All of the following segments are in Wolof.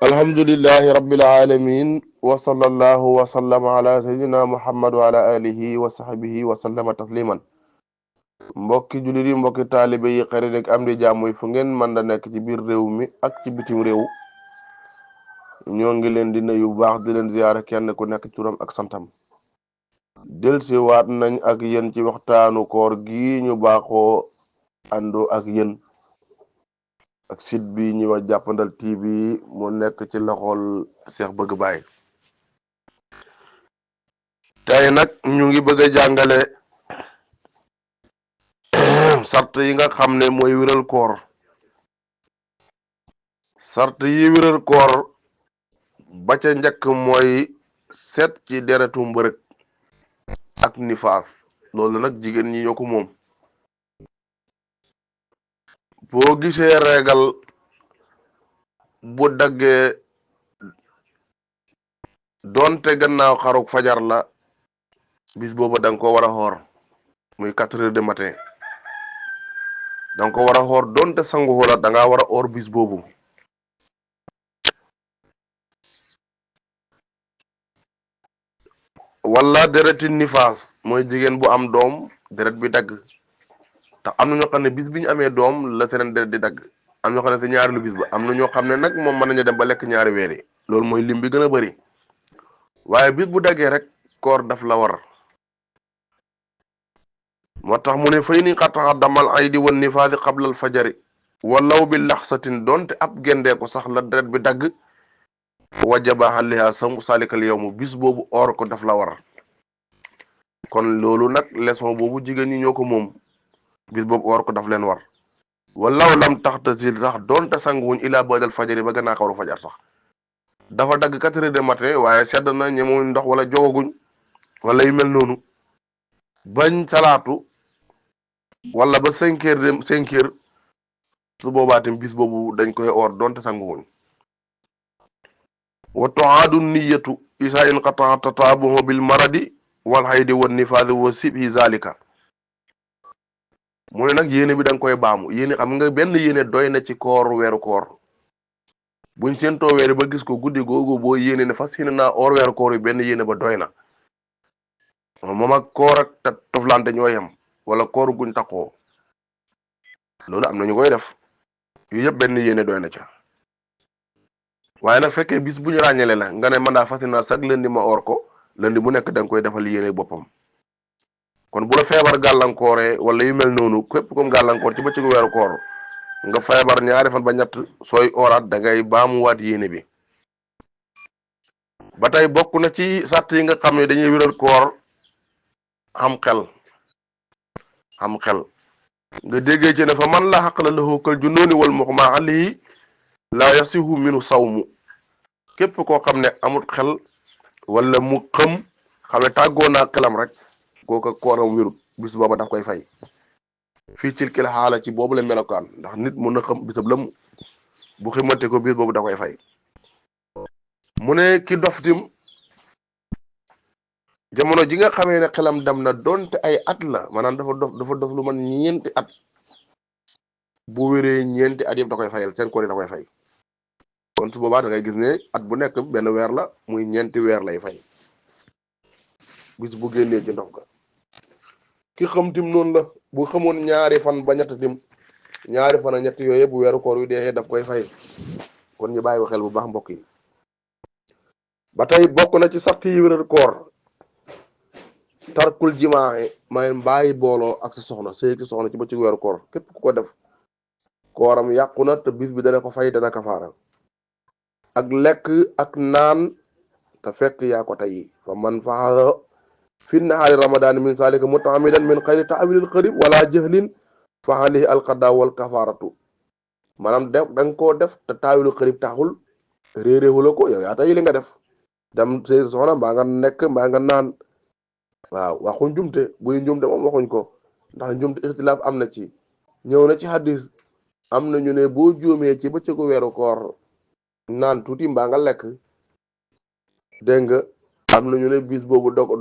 alhamdulillahi rabbil alamin wa sallallahu wa sallama ala sayyidina muhammad wa ala alihi wa sahbihi wa sallama tasliman mbokki jullit yi mbokki taalibe yi xarit ak am di jàmm yi fu ngeen mën da nekk ci biir réew mi ak ci bitim réew ñoo ngi leen di nuyu bu baax di leen ziyaara kenn ku nekk turam ak santam delsi waat nañ ak yéen ci waxtaanu koor gi ñu baaxoo àndoo ak yéen ak site bi ñuy wax Jàppandal TV mu nekk ci loxol Cheikh Bëgg Baay tey nag ñu ngi bëgg a jàngale sart yi nga xam ne mooy wéral koor sart yi wéral koor ba ca njëkk mooy seet ci deretu mbërëg ak nifaas loolu nag jigéen ñi ñoo ko moom boo gisee reegal bu daggee doonte gannaaw xaruk fajar la bis booba danga ko war a xoor muy 4 heures du matin danga ko war a xoor doonte sangu la danga war a xoor bis boobu wala dereti nifaas mooy jigéen bu am doom deret bi dagg tax am na ñoo xam ne bis bi ñu amee doom la seen deret di dagg am ñoo xam ne si ñaareelu bis ba am na ñoo xam ne nag moom mën nañu dem ba lekk ñaari weer yi loolu mooy lim bi gën a bari waaye bis bu daggee rek koor daf la war moo tax mu ne fay ni xataxa damal ay di wan nifaasi xablal fajari walaw bi laxsatin doonte ab gendee ko sax la deret bi dagg wajaba xaliha sam salikal yawmu bis boobu or ko daf la war kon loolu nag leçon boobu jigéen ñi ñoo ko moom bis boobu or ko daf leen war walaw lam taxtasil sax doonte sanguwuñ ilaa badal fajari ba gannaa xaru fajar sax dafa dagg 4 heures du matin waaye sedd na ñemewuñ ndox wala jogaguñ wala yu mel noonu bañ salaatu wala ba 5 heures su boobaa tamit bis boobu dañ koy or doonte sanguwuñ wa tuaadu niyatu isa in qata'a tataabuhu bil maradi wal haydi wan nifaasi wa sibhi zalika mu ne nag yéene bi da nga koy baamu yéene xam nga benn yéene doy na ci koor weeru koor buñ seentoo weeri ba gis ko guddi googu boo yéene ne fas yéene naa or weeru koor yi benn yéene ba doy na moom ak koor ak te toflante ñoo yem wala koor guñ taxoo loolu am na ñu koy def yu yëpp benn yéene doy na ca waaye nag fekkee bis bu ñu ràññale la nga ne man daa fas yéene naa sax lundi ma or ko lundi bu nekk da nga koy defal yéene boppam kon bu la feebar gàllankooree wala yu mel noonu képp comme gàllankoor ci bëccëgu weeru koor nga feebar ñaari fan ba ñett sooy oraat da ngay baamuwaat yéene bi ba tey bokk na ci sàrt yi nga xam ne dañuy wéral koor xam xel nga déggee ci ne fa man la xaq la lahu kal junooni wal muxma alayhi la yasihu minu sawmu képp koo xam ne amul xel wala mu xam ne tàggoo naa xelam rek kooka kooram wérut bis booba daf koy fay fii tilkil xaala ci boobu la melokaan ndax nit mën na xam bisab lëm bu ximante ko bis boobu da koy fay mu ne ki dof tim jamono ji nga xamee ne xelam dem na doonte ay at la maanaam dafa dof lu man ñeenti at bu wéree ñeenti at yëpp da koy fayal seen koor yi da koy fay kon su boobaa da ngay gis ne at bu nekk benn weer la muy ñeenti weer lay fay bis bu génnee ci ndox ga ki xam tim noonu la bu xamoon ñaari fan ba ñett tim ñaari fan a ñett yooyu bu weeru koor wi deexee daf koy fay kon ñu bàyyi ko xel bu baax mbokk yi ba tey bokk na ci sart yi wéral koor tarkul jimaaxe may bàyyi booloo ak sa soxna sëy ci soxna ci ba ci weeru koor képp ku ko def kooram yàqu na te bis bi dana ko fay dana kafaara ak lekk ak naan te fekk yaa ko tey fa man faala fi nahaari ramadan min salika mutaamidan min xayri taawilil xarib wala jahlin fa alayhi alqada wal kafaratu maanaam def da nga koo def te taawilu xarib taxul réeréewula ko yow yaa tey li nga def dem say soxna mbaa nga nekk mbaa nga naan waaw waxuñ njumte buy njumte moom waxuñ ko ndax njumte ixtilaaf am na ci ñëw na ci hadis am na ñu ne boo juumee ci bëccëgu weeru koor naan tuuti mbaa nga lekk dégg nga am na ñu ne bis boobu doo ko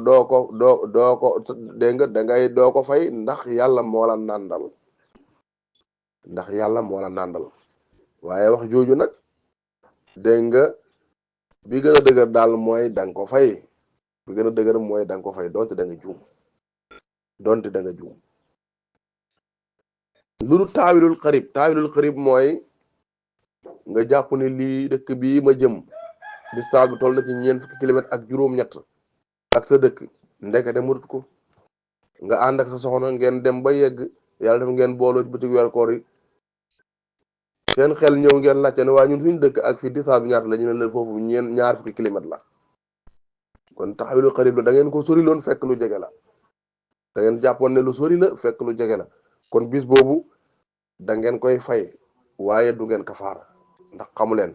dégg nga doo ko fay ndax yàlla moo la nàndal waaye wax jooju nag dégg nga bi gën a dëgër daal mooy danga ko fay bi gën a dëgër mooy danga ko fay donte da nga juum donte da nga juum lu taawilul xarib mooy nga jàpp ne lii dëkk bii ma jëm distance bi toll na ci ñeent fukki kilomètre ak juróom-ñett ak sa dëkk ndekete mutut ko nga ànd ak sa soxna ngeen dem ba yegg yàlla def ngeen booloo ci bëccëg weer koor yi seen xel ñëw ngeen laajte ne waa ñun suñu dëkk ak fii distance bi ñaata la ñu ne leen foofu ñaar fukki kilomètre la kon taxawilul xarib la da ngeen ko sori loon fekk lu jege la da ngeen jàppoon ne lu sori la fekk lu jege la kon bis boobu da ngeen koy fay waaye du ngeen kafaara ndax xamu leen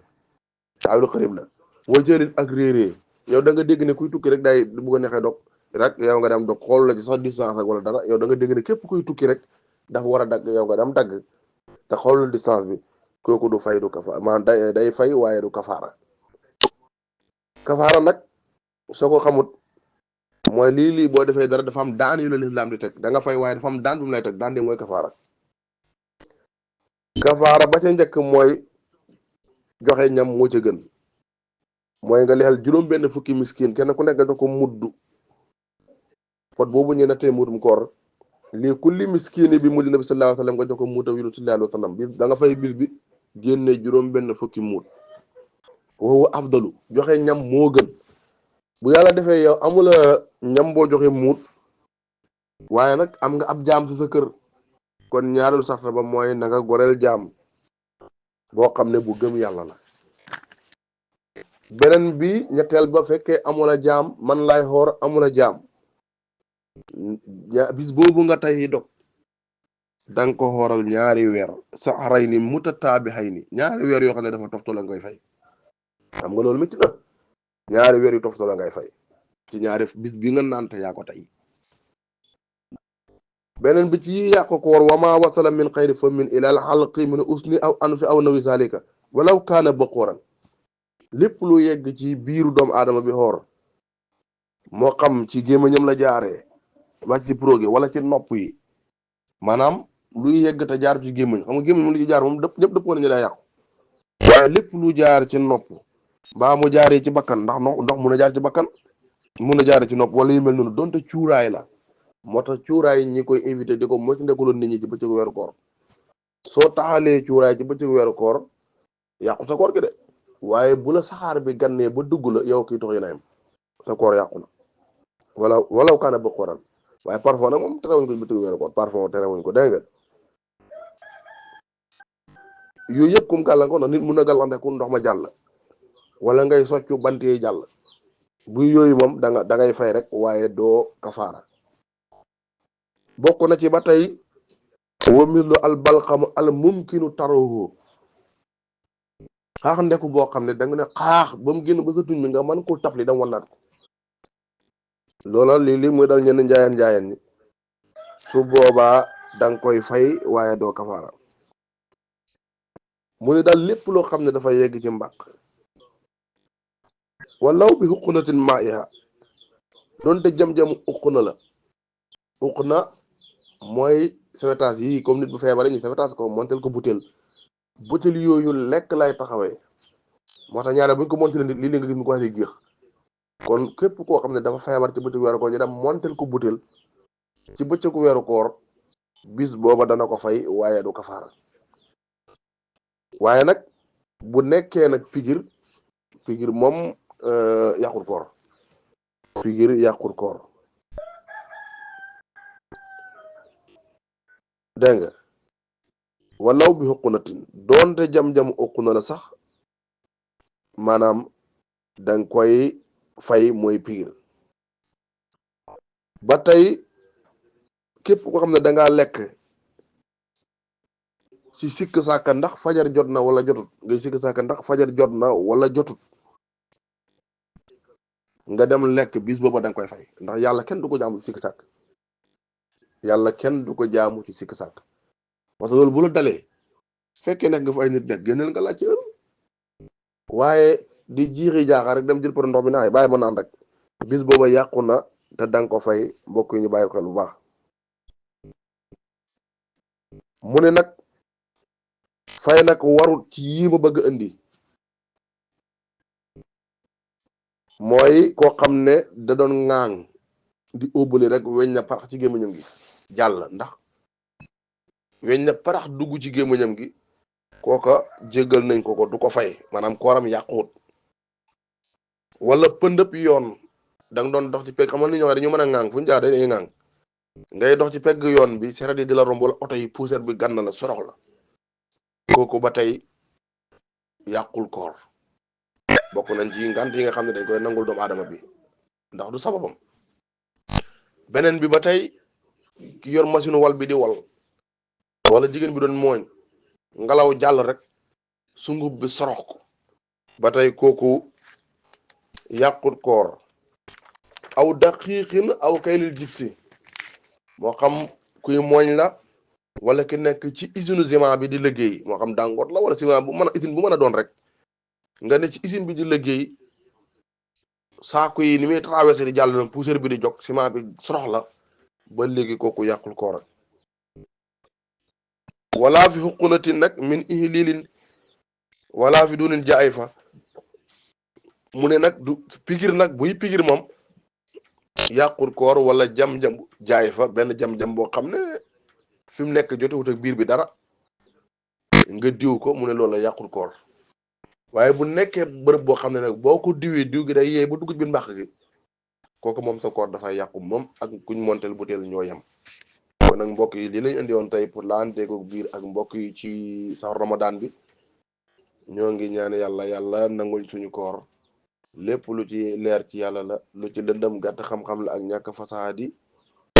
taawilul xarib la woo jëlit ak réerée yow da nga dégg ne kuy tukki rek day bu ko neexee dog rek yow nga dem dog xool la ci sax distance ak wala dara yow da nga dégg ne képp kuy tukki rek dafa war a dagg yow nga dem dagg te xoolul distance bi kooku du fay du kafaara maanaam day fay waaye du kafaara nag soo ko xamut mooy lii boo defee dara dafa am daan yu la lislaam di teg da nga fay waaye dafa am daan bu mu lay teg daan di mooy kafaara ba ca njëkk mooy joxe ñam moo ca gën mooy nga lexal juróom benn fukki miskin kenn ku nekk nga jox ko mudd pot boobu ñu nattee muddum koor lii kulli miskini bi muddi nabi sallallahu alayhi wa sallam nga jox ko mudd wi sallallahu alayhi wa sallam bi da nga fay bis bi génne juróom benn fukki mudd woowu afdalu joxe ñam moo gën bu yàlla defee yow amula ñam boo joxe muut waaye nag am nga ab jaam si sa kër kon ñaareelu sarta ba mooy na nga goreel jaam boo xam ne bu gëm yàlla la beneen bi ñetteel ba fekkee amula jaam man lay xoor amula jaam bis boobu nga tey dog danga ko xooral ñaari weer saxaray ni mutataabihay ni ñaari weer yoo xam ne dafa toftal la ngay fay xam nga loolu métti na ñaari weer yu toftal la ngay fay ci ñaari bis bi nga naan te yaa ko tey beneen bi ci yàq koor wama wasala min xayri fa min ilal xalqi min usni aw anfi aw nawi zalika walaw kaana baqooran lépp lu yegg ci biiru doomu aadama bi xoor moo xam ci gémmiñam la jaaree wàcc ci progi wala ci nopp yi maanaam luy yegg te jaar ci gémmiñ xam nga gémmiñ mu lu ci jaar moom dëpp ñëpp dëppoo nañu daa yàqu waaye lépp lu jaar ci nopp mbaa mu jaaree ci bakkan ndax ndox mun a jaar ci bakkan mun a jaaree ci nopp wala yu mel noonu donte cuuraay la moo tax cuuraay ñi koy invité di ko moo ci ndekkuloon nit ñi ci bëccëgu weeru koor soo taxalee cuuraay ci bëccëgu weeru koor yàqu sa koor gi de waaye bu la saxaar bi gannee ba dugg la yow kii tox yi na yem sa koor yàqu na wala kaana ba kooran waaye parfois nag moom terewuñ ko ci bëccëgu weeru koor parfois terewuñ ko dégg nga yooyu yëpp kum gàllankoor ndax nit mun na gàllankoor ndox ma jàll wala ngay soccu bant yi jàll bu yooyu moom da ngay fay rek waaye doo kafaara bokk na ci ba tey wa mislu al balxamu al mumkinu taruhu xaax ndeku boo xam ne da nga ne xaax ba mu génn ba sa tuñ mi nga mën koo tafli dam wannaat ko loola lii muy dal ñenn njaayeen ñi su boobaa danga koy fay waaye doo kafaara mu ne daal lépp loo xam ne dafa yegg ci mbàq walaw bi xuqunatin maiha doonte jam-jam uq na la uq na mooy sewetaas yi comme nit bu feebare ñu sewetaas ko montel ko butéel yooyu lekk lay taxawee moo tax ñaare buñ ko montel nit lii nga gis mu ko waxee géex kon képp koo xam ne dafa feebar ci bëccëgu weeru koor ñu dem montel ko butéel ci bëccëgu weeru koor bis booba dana ko fay waaye du kafaara waaye nag bu nekkee nag pigir moom yàqul koor pigir yàqul koor dégg nga walaw bi xuqunatin doonte jam-jam uqu na la sax maanaam danga koy fay mooy pigir ba tey képp ko xam ne dangaa lekk ci sikk sàkka ndax fajar jot na wala jotut ngay sikk sàkka ndax fajar jot na wala jotut nga dem lekk bis booba danga koy fay ndax yàlla kenn du ko jaamu ci sikk sàkk yàlla kenn du ko jaamu ci sikk sàkk parce que loolu bu la dalee fekkee nekk nga fa ay nit nekk génneel nga laaj ci heure waaye di jiixi jaaxaar rek dem jël pour ndox bi naay bàyyi ma naan rek bis booba yàqu na te danga ko fay mbokk yi ñu bàyyi ko xel bu baax mu ne nag fay nag warut ci yii ma bëgg indi mooy koo xam ne da doon ŋaang di óbbali rek weñ na parax ci gémmiñam gi jàll ndax weñ na parax dugg ci gémmiñam gi kooka jéggal nañ ko du ko fay maanaam kooram yàquwut wala pëndëp yoon da nga doon dox ci pegg xamal ni ñoo dañu mën a ŋaang fu ñu jaar dañuy ŋaang ngay dox ci pegg yoon bi sareet yi di la romb wala oto yi poussière bi gànn la sorox la kooku ba tey yàqul koor bokk nañ ci ngant yi nga xam ne dañ koy nangul doomu aadama bi ndax du sababam beneen bi ba tey ki yor machine wal bi di wal wala jigéen bi doon mooñ ngelaw jàll rek sungub bi sorox ko ba tey kooku yàqul koor aw daqiiqin aw kaylil jibsi moo xam kuy mooñ la wala ki nekk ci usine ciment bi di liggéey moo xam Dangote la wala ciment bu mën a usine bu mën a doon rek nga ne ci usine bi di liggéey saako yi ni muy traversé di jàll na poussière bi di jog ciment bi sorox la ba léegi kooku yàqul koor wala fi xuqulatin nag min ihlilin wala fi dunin jaay fa mu ne nag du pigir nag buy pigir moom yàqul koor wala jam-jam jaay fa benn jam-jam boo xam ne fi mu nekk jotewut ak biir bi dara nga diw ko mu ne loolu la yàqul koor waaye bu nekkee bërëb boo xam ne nag boo ko diwee diw gi day yee ba dugg ci biir mbàq gi kooku moom sa koor dafay yàqu moom ak kuñ montel bu teel ñoo yem kon nag mbokk yi lii lañ indi woon tey pour laanteeku biir ak mbokk yi ci sax ramadan bi ñoo ngi ñaan yàlla nangul suñu koor lépp lu ci leer ci yàlla la lu ci lëndëm gàtt xam-xam la ak ñàkk fasaadi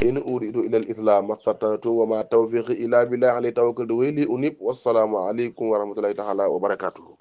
in uridu ila al islam mastatatu wa ma tawfiqi illa billah alayhi tawakkaltu wa ilayhi unib wassalaamu aleykum wa rahmatullahi taala wa barakatuhu